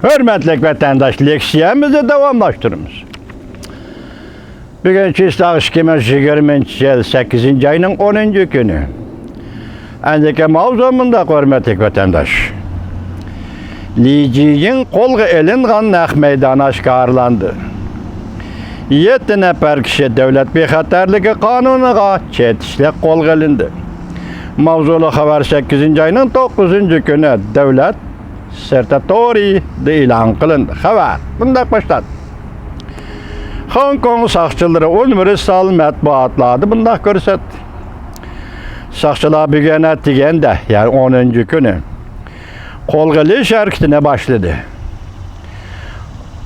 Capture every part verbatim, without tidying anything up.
ھۆرمەتلىك ۋەتەنداش، لېكسىيەمىزنى داۋاملاشتۇرىمىز. بۈگۈن چىسلاغ ئىككى مىڭ يىگىرمىنچى يىل سەككىزىنچى ئاينىڭ ئونىنچى كۈنى. ئەندىكى ماۋزۇ مۇنداق، ھۆرمەتلىك ۋەتەنداش. لى جىيىڭ قولغا ئېلىنغان نەق مەيدان ئاشكارىلاندى. يەتتە نەپەر كىشى دۆلەت بىخەتەرلىكى قانۇنىغا چېتىشلىق قولغا ئېلىندى. ماۋزۇلۇق خەۋەر سەككىزىنچى ئاينىڭ توققۇزىنچى كۈنى دۆلەت سىرتى تورىدا ئېلان قىلىندى. خەۋەر مۇنداق باشلاندى. خوڭكوڭ ساقچىلىرى ئۇنىۋېرسال مەتبۇئاتلاردا مۇنداق كۆرسەتتى. ساقچىلار بۈگۈن ئەتىگەندە، يەنى ئونىنچى كۈنى قولغا ئېلىش ھەرىكىتىنى باشلىدى.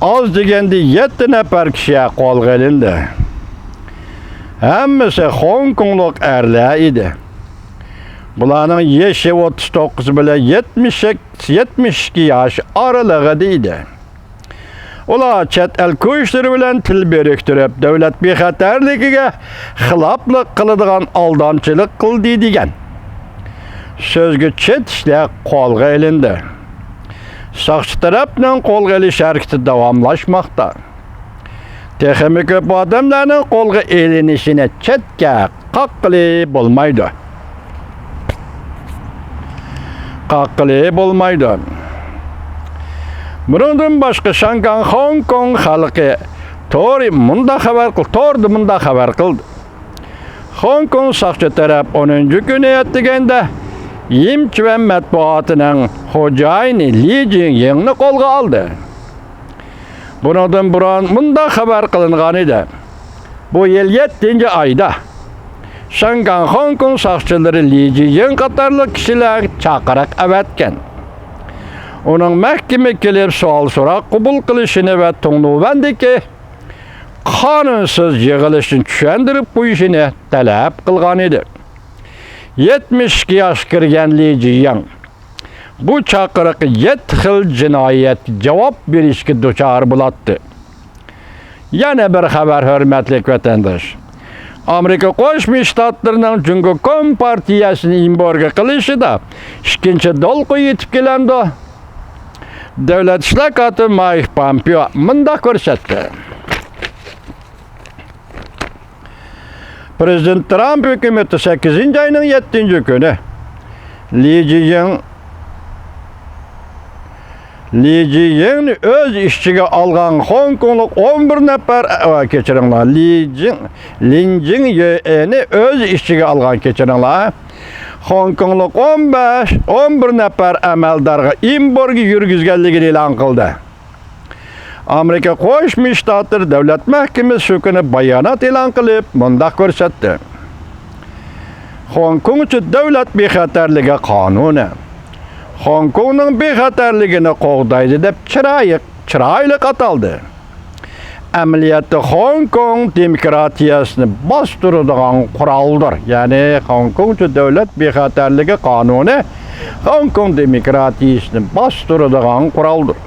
ئاز دېگەندە يەتتە نەپەر كىشى قولغا ئېلىندى. ھەممىسى خوڭكوڭلۇق ئەرلەر ئىدى. بۇلارنىڭ يېشى ئوتتۇز توققۇز بىلەن يەتمىش، يەتمىش ئىككى ياش ئارىلىقىدا ئىدى. ئۇلار چەت ئەل كۈچلىرى بىلەن تىل بىرىكتۈرۈپ، دۆلەت بىخەتەرلىكىگە خىلاپلىق قىلىدىغان ئالدامچىلىق قىلدى دېگەن سۆزگە چېتىشلىق قولغا ئېلىندى. ساقچى تەرەپنىڭ قولغا ئېلىش ھەرىكىتى داۋاملاشماقتا. تېخىمۇ كۆپ ئادەملەرنىڭ قولغا ئېلىنىشىنى چەتكە قاققىلى بولمايدۇ. قاققىلى بولمايدۇ. بۇنىڭدىن باشقا، شاڭگاڭ خوڭكوڭ خەلقى تورى مۇنداق خەۋەر قىل-، توردا مۇنداق خەۋەر قىلدى. خوڭكوڭ ساقچى تەرەپ ئونىنچى كۈنى ئەتىگەندە يىمچۈەن مەتبۇئاتىنىڭ خوجايىنى لى جىيىڭنى قولغا ئالدى. بۇنىڭدىن بۇرۇن مۇنداق خەۋەر قىلىنغان ئىدى. بۇ يىل يەتتىنچى ئايدا شاڭگاڭ خوڭكوڭ ساقچىلىرى لى جىيىڭ قاتارلىق كىشىلەرگە چاقىرىق ئەۋەتكەن. ئۇنىڭ مەھكىمىگە كېلىپ سوئال-سوراق قوبۇل قىلىشىنى ۋە تۇڭلۇۋەندىكى قانۇنسىز يىغىلىشنى چۈشەندۈرۈپ قويۇشىنى تەلەپ قىلغان ئىدى. يەتمىش ئىككى ياشقا كىرگەن لى جىيىڭ بۇ چاقىرىققا يەتتە خىل جىنايەتكە جاۋاب بېرىشكە دۇچار بولاتتى. يەنە بىر خەۋەر، ھۆرمەتلىك ۋەتەنداش. ئامېرىكا قوشما شتاتلىرىنىڭ جۇڭگو كومپارتىيەسىنى ئېمبارگو قىلىشىدا ئىككىنچى دولقۇن يېتىپ كېلەمدۇ؟ دۆلەت ئىشلار كاتىپى مايك پامپېئو مۇنداق كۆرسەتتى. پىرېزىدېنت ترامپ ھۆكۈمىتى سەككىزىنچى ئاينىڭ يەتتىنچى كۈنى لى جىيىڭ، لى جىيىڭنى ئۆز ئىچىگە ئالغان خوڭكوڭلۇق ئون بىر نەپەر، ئە، كەچۈرۈڭلار، لى جىڭ، لىن جىڭ يېنى ئۆز ئىچىگە ئالغان، كەچۈرۈڭلار، خوڭكوڭلۇق ئون بەش، ئون بىر نەپەر ئەمەلدارغا ئېمبارگو يۈرگۈزگەنلىكىنى ئېلان قىلدى. ئامېرىكا قوشما شتاتلىرى دۆلەت مەھكىمىسى شۇ كۈنى بايانات ئېلان قىلىپ، مۇنداق كۆرسەتتى: خوڭكوڭچە دۆلەت بىخەتەرلىكى قانۇنى خوڭكوڭنىڭ بىخەتەرلىكىنى قوغدايدۇ دەپ چىرايلىق، چىرايلىق ئاتالدى. ئەمەلىيەتتە خوڭكوڭ دېموكراتىيەسىنى باستۇرىدىغان قورالدۇر. يەنى خوڭكوڭچە دۆلەت بىخەتەرلىكى قانۇنى خوڭكوڭ دېموكراتىيەسىنى باستۇرىدىغان قورالدۇر.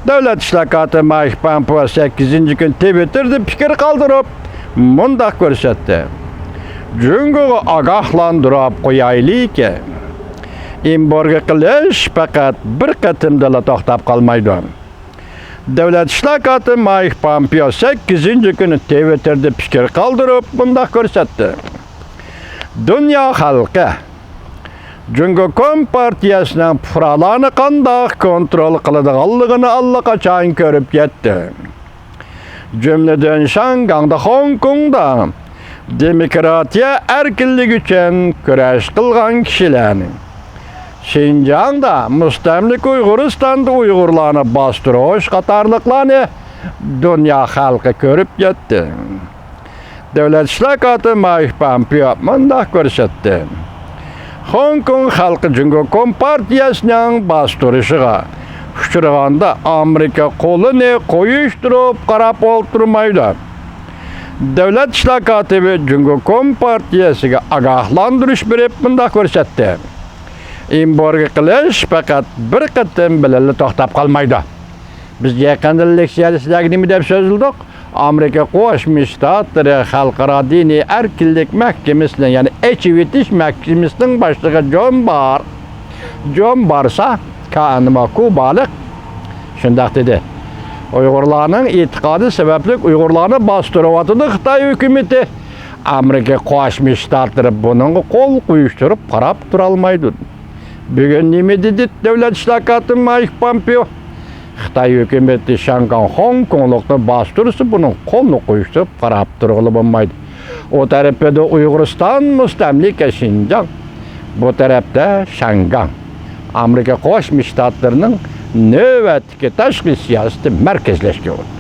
دۆلەت ئىشلار كاتىپى مايك پامپېئو سەككىزىنچى كۈنى تىۋىتتېردا پىكىر قالدۇرۇپ، مۇنداق كۆرسەتتى: جۇڭگوغا ئاگاھلاندۇرۇپ قويايلىكى، ئېمبارگو قىلىش پەقەت بىر قېتىمدىلا توختاپ قالمايدۇ. دۆلەت ئىشلار كاتىپى مايك پامپېئو سەككىزىنچى كۈنى تىۋىتتېردا پىكىر قالدۇرۇپ، مۇنداق كۆرسەتتى: دۇنيا خەلقى جۇڭگو كومپارتىيەسىنىڭ پۇقرالارنى قانداق كونترول قىلىدىغانلىقىنى ئاللىقاچان كۆرۈپ يەتتى. جۈملىدىن شاڭگاڭدا، خوڭكوڭدا دېموكراتىيە، ئەركىنلىك ئۈچۈن كۈرەش قىلغان كىشىلەرنى، شىنجاڭدا، مۇستەملىكە ئۇيغۇرىستاندا ئۇيغۇرلارنى باستۇرۇش قاتارلىقلارنى دۇنيا خەلقى كۆرۈپ يەتتى. دۆلەت ئىشلار كاتىپى مايك پامپېئو مۇنداق كۆرسەتتى: خوڭكوڭ خەلقى جۇڭگو كومپارتىيەسىنىڭ باستۇرۇشىغا ئۇچرىغاندا ئامېرىكا قولىنى قويۇشتۇرۇپ قاراپ ئولتۇرمايدۇ. دۆلەت ئىشلار كاتىپى جۇڭگو كومپارتىيەسىگە ئاگاھلاندۇرۇش بېرىپ مۇنداق كۆرسەتتى: ئېمبارگو قىلىش پەقەت بىر قېتىم بىلەنلا توختاپ قالمايدۇ. بىز يېقىندىن لېكسىيەدە سىلەرگە نېمە دەپ سۆزلىدۇق؟ ئامېرىكا قوشما شتاتلىرى خەلقئارا دىنىي ئەركىنلىك مەھكىمىسىنىڭ، يەنى ئېچىۋېتىش مەھكىمىسىنىڭ باشلىقى جون بار-، جون بارسا، كانىما كۇبالىق، شۇنداق دېدى. ئۇيغۇرلارنىڭ ئېتىقادى سەۋەبلىك ئۇيغۇرلارنى باستۇرۇۋاتىدۇ خىتاي ھۆكۈمىتى. ئامېرىكا قوشما شتاتلىرى بۇنىڭغا قول قويۇشتۇرۇپ قاراپ تۇرالمايدۇ. بۈگۈن نېمە دېدى دۆلەت ئىشلار كاتىپى مايك پومپېئو؟ خىتاي ھۆكۈمىتى شياڭگاڭ خوڭكوڭلۇقنى باستۇرسا، بۇنىڭ قولىنى قويۇشتۇرۇپ قاراپ تۇرغىلى بولمايدۇ. ئۇ تەرىپىدە ئۇيغۇرىستان، مۇستەملىكە شىنجاڭ، بۇ تەرەپتە شياڭگاڭ. ئامېرىكا قوشما شتاتلىرىنىڭ نۆۋەتتىكى تاشقى سىياسىتى مەركەزلەشكەن.